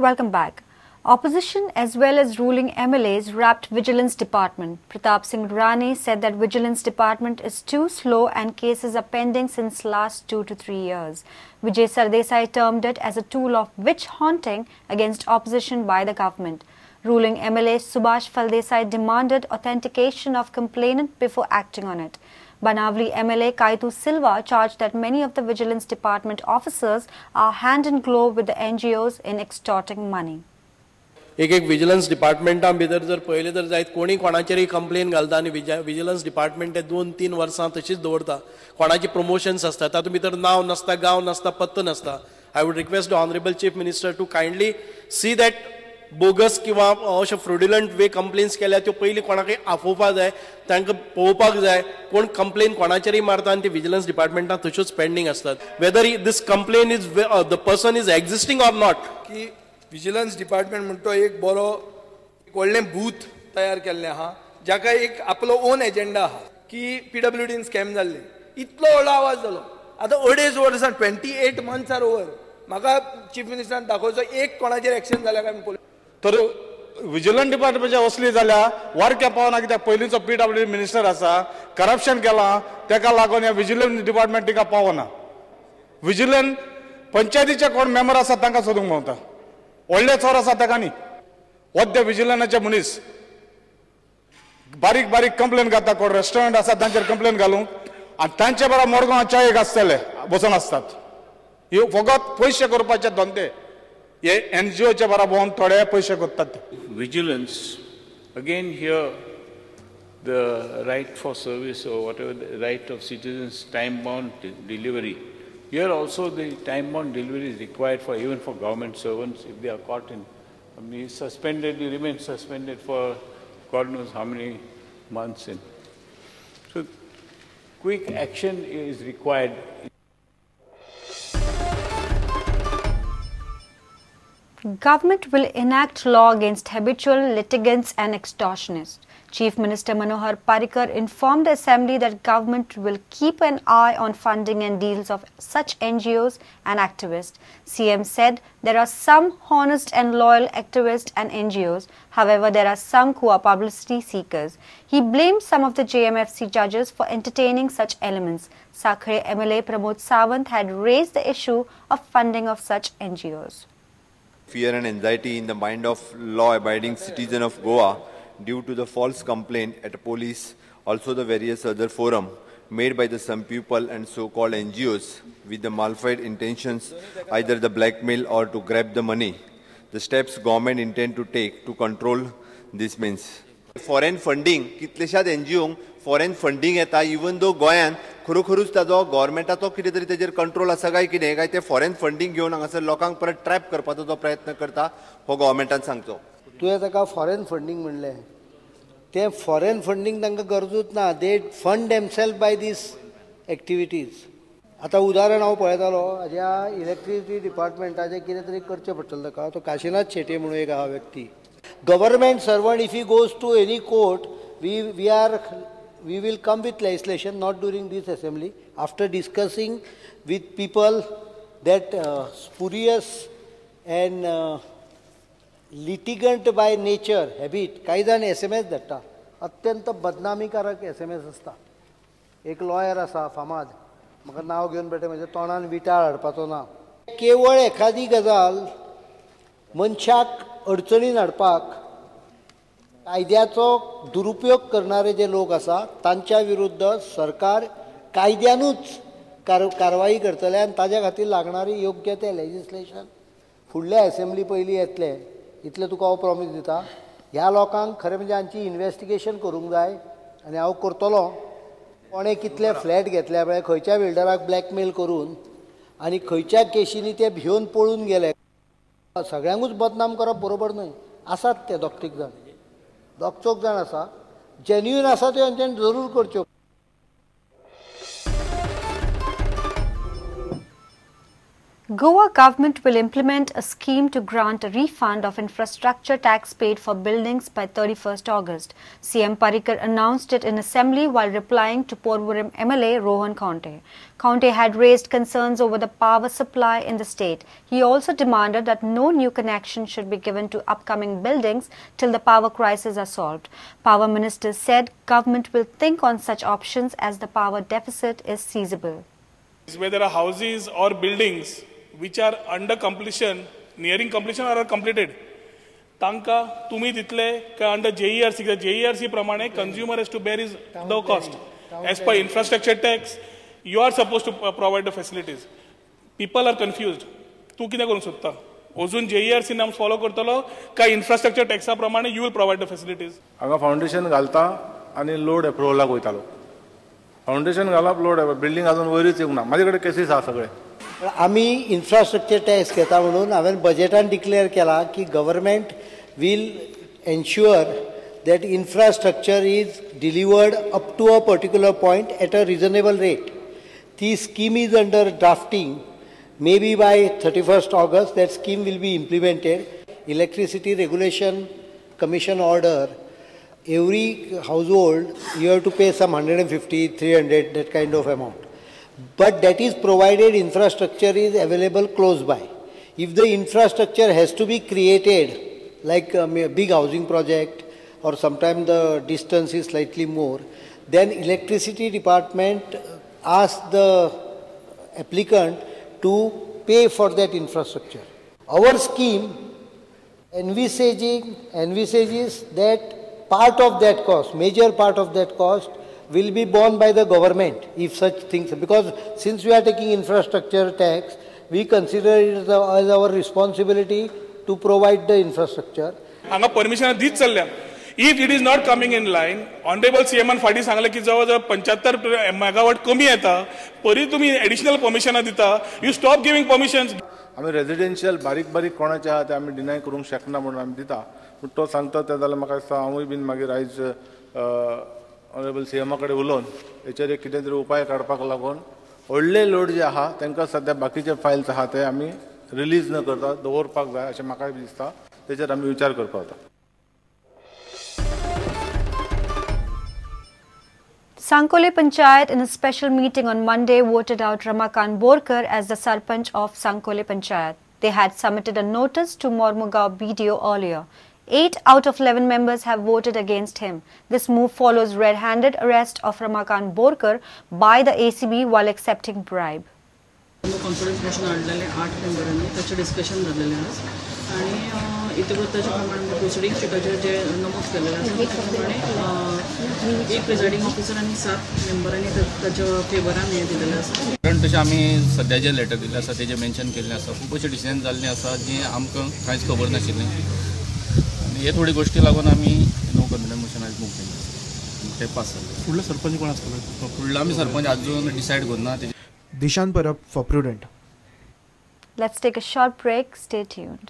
Welcome back. Opposition as well as ruling MLAs rapped Vigilance Department. Pratap Singh Rane said that Vigilance Department is too slow and cases are pending since last 2 to 3 years. Vijay Sardesai termed it as a tool of witch hunting against opposition by the government. Ruling MLA Subhash Faldesai demanded authentication of complainant before acting on it. Banavali MLA Kaitu Silva charged that many of the Vigilance Department officers are hand in glove with the NGOs in extorting money. एक एक vigilance डिपार्टमेंटा भितर जर पळयलें तर जायत कोणी कोणाचेरय complain घालता आनी विजिलन्स डिपार्टमेंट ते 2-3 वर्सां तशीच दवरता. कोणाची प्रमोशन्स आसता तातूंत भितर नांव नासता, गांव नासता, पत्तो नासता. I would request the honourable chief minister to kindly see that bogus किंवा अशे फ्रोड्युलंट वे कंप्लेन्स केल्या त्यो पयलीं कोणाकय आफोवपाक जाय, तांकां पळोवपाक जाय कोण कंप्लेन कोणाचेरय मारता आनी ती विजिलन्स डिपार्टमेंटान तश्योच पेंडींग आसतात. Whether this complain is the person is existing or not. की विजिलन्स डिपार्टमेंट म्हणटो एक बरो एक व्हडलें बूथ तयार केल्लें आहा जाका एक आपलो ओन एजेंडा आहा की पीडब्ल्यूडीन स्कॅम जाल्ले, इतलो व्हडलो आवाज जालो. आतां 2.5 वर्सां 28 months are over. म्हाका चीफ मिनिस्टरान दाखोवचो एक कोणाचेर एक्शन जाल्या काय पळय. तर विजिलन्स डिपार्टमेंटचे असली जाल्यार वारक्या पावना कित्याक पयलींचो पीडब्ल्यूडी मिनिस्टर आसा, करप्शन केलां, तेका लागून ह्या विजिलन्स डिपार्टमेंट तिका पावना. विजिलन्स पंचायतीचे कोण मेंबर आसा तांकां सोदूंक भोंवता, व्हडले चोर आसा ताका न्ही. वद्य विजिलन्साचे मनीस बारीक बारीक कंप्लेन घालता, कोण रेस्टॉरंट आसा तांचेर कंप्लेन घालूंक आनी तांचे बरोबर मडगांव च्यायेक आसतले बसून आसतात. हे फकत पयशे करपाचे धंदे, हे एनजीओचे बरोबर भोंवन थोडे पयशे करतात. Vigilance again here the right for service or whatever the right of citizens time bound delivery. Here also the time bound delivery is required for even for government servants. If they are caught in, I mean, suspended, you remain suspended for God knows how many months in. So quick action is required. Government will enact law against habitual litigants and extortionists. Chief Minister Manohar Parrikar informed the Assembly that government will keep an eye on funding and deals of such NGOs and activists. CM said there are some honest and loyal activists and NGOs. However, there are some who are publicity seekers. He blamed some of the JMFC judges for entertaining such elements. Sakhare MLA Pramod Sawant had raised the issue of funding of such NGOs. Fear and anxiety in the mind of law-abiding citizen of Goa due to the false complaint at police, also the various other forum made by the some people and so-called NGOs with the malafide intentions, either the blackmail or to grab the money. The steps government intend to take to control this means. Foreign funding, कितलेशात NGO foreign funding येता, even though गोंयान खरोखरूच ताजो गव्हर्मेंटाचो कितें तरी तेजेर control आसा काय कितें काय ते फॉरेन फंडींग घेवन हांगासर लोकांक परत ट्रॅप करपाचो जो प्रयत्न करता हो गव्हर्मेंटान सांगचो. तुवें ताका फॉरेन फंडींग म्हणलें, तें फॉरेन फंडींग तांकां गरजूच ना. They fund themselves by these activities. आतां उदाहरण हांव पळयतालो, हाज्या इलेक्ट्रिसिटी डिपार्टमेंटाचें कितें तरी करचें पडटलें ताका. तो काशिनाथ शेट्ये म्हणून एक आहा व्यक्ती, government servant. If he goes to any court, we will come with legislation, not during this assembly, after discussing with people that spurious and litigant by nature habit. कांय जाण SMS धाडटा, अत्यंत बदनामीकारक SMS आसता. एक लॉयर आसा फामाद, म्हाका नांव घेवन बेठे म्हज्या तोंडान विटाळ हाडपाचो ना. केवळ एखादी गजाल मनशाक अडचणीन हाडपाक कायद्याचो दुरुपयोग करणारे जे लोक आसा तांच्या विरुद्ध सरकार कायद्यानूच कारवाई करतले आनी ताज्या खातीर लागणारी योग्य तें लेजिस्लेशन फुडल्या असेंब्ली पयलीं येतलें, इतलें तुका हांव प्रॉमीस दिता. ह्या लोकांक खरें म्हणजे हांची इन्वेस्टिगेशन करूंक जाय आनी हांव करतलो. कोणें कितले फ्लॅट घेतल्या पळय, खंयच्या बिल्डराक ब्लॅकमेल करून आनी खंयच्या केशींनी ते भिवन पळून गेले. सगळ्यांकूच बदनाम करप बरोबर न्हय. आसात ते दोग तीग जाण, दोग चौग जाण आसा जेन्युइन आसा त्यो हांच्यान जरूर करच्यो. Goa government will implement a scheme to grant a refund of infrastructure tax paid for buildings by 31st August. CM Parrikar announced it in assembly while replying to Porvorim MLA Rohan Khaunte. Khaunte had raised concerns over the power supply in the state. He also demanded that no new connection should be given to upcoming buildings till the power crisis are solved. Power Minister said government will think on such options as the power deficit is feasible. Where there are houses or buildings which are under completion, nearing completion or are completed, तांका तुम्ही दितले काय under JERC, JERC प्रमाणे consumer has to bear is the cost. As per infrastructure tax, you are supposed to provide the facilities. People are confused. तूं कितें करूंक सोदता? अजून JERC norms follow करतलो काय इन्फ्रास्ट्रक्चर टॅक्सा प्रमाणे you will provide the facilities? हांगा फावंडेशन घालता आनी लोड एप्रुवलाक वयतालो. फावंडेशन घालप, लोड बिल्डींग अजून वयरूच येवंक ना. म्हाजे कडेन केसीस आसा सगळे. आमी इन्फ्रास्ट्रक्चर टॅक्स घेता म्हणून हांवें बजेटान डिक्लेअर केला की government will ensure that infrastructure is delivered up to a particular point at a reasonable rate. ती scheme is under drafting. May be by 31st August that scheme will be implemented. Electricity Regulation Commission order, every household you have to pay some 150, 300, that kind of amount. But that is provided infrastructure is available close by. If the infrastructure has to be created, like a big housing project or sometimes the distance is slightly more, then electricity department asks the applicant to pay for that infrastructure. Our scheme envisages that part of that cost, major part of that cost, will be borne by the government if such things, because since we are taking infrastructure tax, we consider it as our responsibility to provide the infrastructure. हांगा permission दीत चल्ल्या. If it is not coming in line, honorable CM फाटी सांगले की जवळ जवळ 75 megawatt कमी येता, परी तुम्ही एडिशनल परमिशनां दिता, you stop giving permissions. आमी रेजिडेन्शियल बारीक बारीक कोणाचे आहा ते आमी डिनाय करूंक शकना म्हणून आमी दिता. पूण तो सांगता ते जाल्यार म्हाका दिसता हांवूय बीन मागीर आयज ऑनरेबल सीएमा कडेन उलोवन हेचेर एक कितें तरी उपाय काडपाक लागून व्हडले लोड जे आहा तांकां सद्या बाकीचे फायल्स आहा ते आमी रिलीज न करता दवरपाक जाय अशें म्हाकाय दिसता. तेचेर आमी विचार करपाक जाता. Sankole Panchayat in a special meeting on Monday voted out Ramakant Borkar as the Sarpanch of Sankole Panchayat. They had submitted a notice to Mormugao BDO earlier. 8 out of 11 members have voted against him. This move follows red-handed arrest of Ramakant Borkar by the ACB while accepting bribe. Confidence motion हाडलेलें 8 मेंबरांनी, ताचें discussion जाल्लेलें आज आनी इतिवृत्ताच्या प्रमाणे प्रोसिडींग शिटाचेर जे नमूद केल्लें आसा त्या प्रमाणे एक प्रिजायडींग ऑफिसर आनी 7 मेंबरांनी ताच्या फेवरान हें दिलेलें आसा. कारण तशें आमी सद्या जे लेटर दिल्लें आसा तेजें मेन्शन केल्लें आसा, खूब अशें डिसिजन जाल्लीं आसा जी आमकां कांयच खबर नाशिल्लें आनी हे थोडी गोश्टी लागून आमी नो कॉन्फिडन्स मोशन आयज मूव केल्लें आसा, तें पास जालें. फुडलो सरपंच कोण आसतलो? फुडलो आमी सरपंच आजून डिसायड करुना. Dishan Parab for Prudent. Let's take a short break. Stay tuned.